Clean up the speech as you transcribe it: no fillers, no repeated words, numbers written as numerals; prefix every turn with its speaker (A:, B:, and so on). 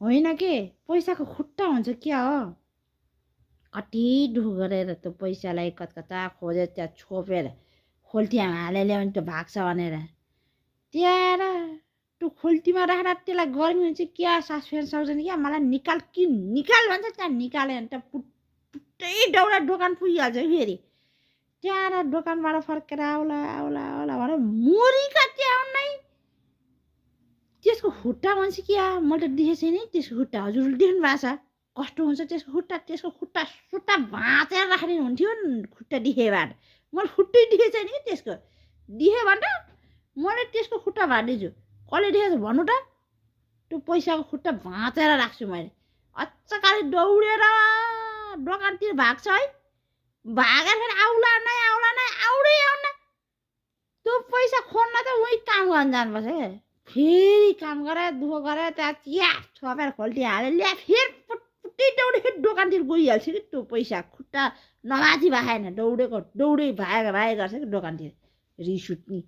A: होइन के पैसाको खुट्टा हुन्छ क्या हो कति दुःख गरेर त्यो पैसालाई कता खोजेर त्यहाँ छोपेर खोल्टीमा हालेर ल्याउने त्यो भाग्छ भनेर त्यहाँ त्यो खोल्टीमा राखेर त्यसलाई गर्मी हुन्छ क्या सास फेर्न सक्दैन क्या मलाई निकाल कि निकाल भन्छ त्यहाँ निकाल्यो भने त पुट्टै दौडा दोकान पुगिहाल्छ फेरि त्यहाँ दोकानबाट फर्केर आउला आउला आउला भनेर मोरीका त्यहाँ नै त्यसको खुट्टा भन्छ क्या मैले त देखेको छैन त्यसको खुट्टा हजुरले देख्नु भएको छ कस्तो हुन्छ त्यसको खुट्टा सुट्टा भाँचेर राख्ने हुन्थ्यो नि खुट्टा देखेबाट मैले खुट्टै देखेको छैन कि त्यसको देखेँ भने मैले त्यसको खुट्टा भाँडिदिन्छु कसले देखेको छ भन्नु त त्यो पैसाको खुट्टा भाँचेर राख्छु मैले अच्चकाले दौडेर दोकानतिर भाग्छ है भागेर फेरि आउला नै आउँदै आउन त्यो पैसा खोल्न त उहीँ काम गर्न जानुपर्छ क्या फेरि काम गरेर दुःख गरेर त्यहाँ चिया छोपेर खोल्टी हालेर ल्या फेरि पुट्टै दौडे फेरि दोकानतिर गइहाल्छ कि त्यो पैसा खुट्टा नमाथि भाएन दौडै भाए गर्छ कि दोकानतिर रिस उठ्ने